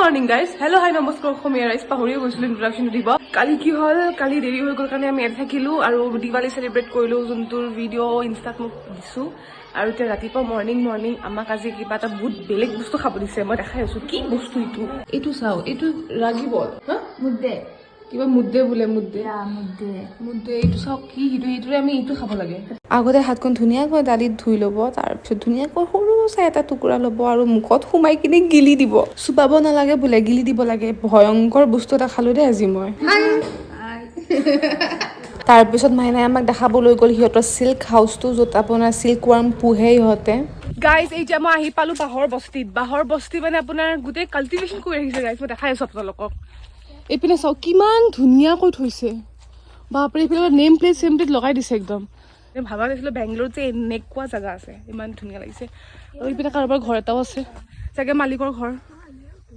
Morning guys, hello', হাই, নমস্কাৰ অসমীয়া ৰাইজ। পাহৰিয়ে গৈছিলোঁ ইন্ট্ৰডাকশ্যন দিব। কালি কি হ'ল, কালি দেৰি হৈ গ'ল কাৰণে আমি ইয়াতে থাকিলোঁ আৰু দিৱালী চেলিব্ৰেট কৰিলোঁ, যোনটোৰ ভিডিঅ' ইনষ্টাত মোক দিছোঁ। আৰু এতিয়া ৰাতিপুৱা মৰ্ণিং মৰ্ণিং আমাক আজি কিবা এটা বহুত বেলেগ বস্তু খাব দিছে। মই দেখাই আছোঁ কি বস্তু এইটো। এইটো চাওঁ, এইটো ৰাগি বল হা। মুদ্দে। কিবা মুদ্দে বোলে, মুদ্দে। মুদ্দে। মুদ্দে। এইটো চাওক কি, সেইটো এইটোৰে আমি এইটো খাব লাগে। আগতে হাতখন ধুনীয়াকৈ দালিত ধুই ল'ব, তাৰপিছত ধুনীয়াকৈ সৰু চাই এটা টুকুৰা ল'ব আৰু মুখত সোমাই কিনে গিলি দিব। চুবাব নালাগে বোলে, গিলি দিব লাগে। ভয়ংকৰ বস্তু এটা খালোঁ দেই আজি মই। তাৰপিছত মাইনাই আমাক দেখাব লৈ গ'ল সিহঁতৰ চিল্ক হাউচটো, য'ত আপোনাৰ চিল্ক ৱাৰ্ম পোহে ইহঁতে। গাইজ, এতিয়া মই আহি পালো বাঁহৰ বস্তিত। বাঁহৰ বস্তি মানে আপোনাৰ গোটেই কাল্টিভেশ্যন কৰি ৰাখিছে। গাইজ, মই দেখাই আছো আপোনালোকক। এইপিনে চাওক, কিমান ধুনীয়াকৈ থৈছে, বাপৰে! এইপিনে নেম প্লেট চেম প্লেট লগাই দিছে একদম। ভাবা নাছিলো বেংগলোৰত যে এনেকুৱা জেগা আছে। ইমান ধুনীয়া লাগিছে। আৰু এইপিনে কাৰোবাৰ ঘৰ এটাও আছে চাগে, মালিকৰ ঘৰ।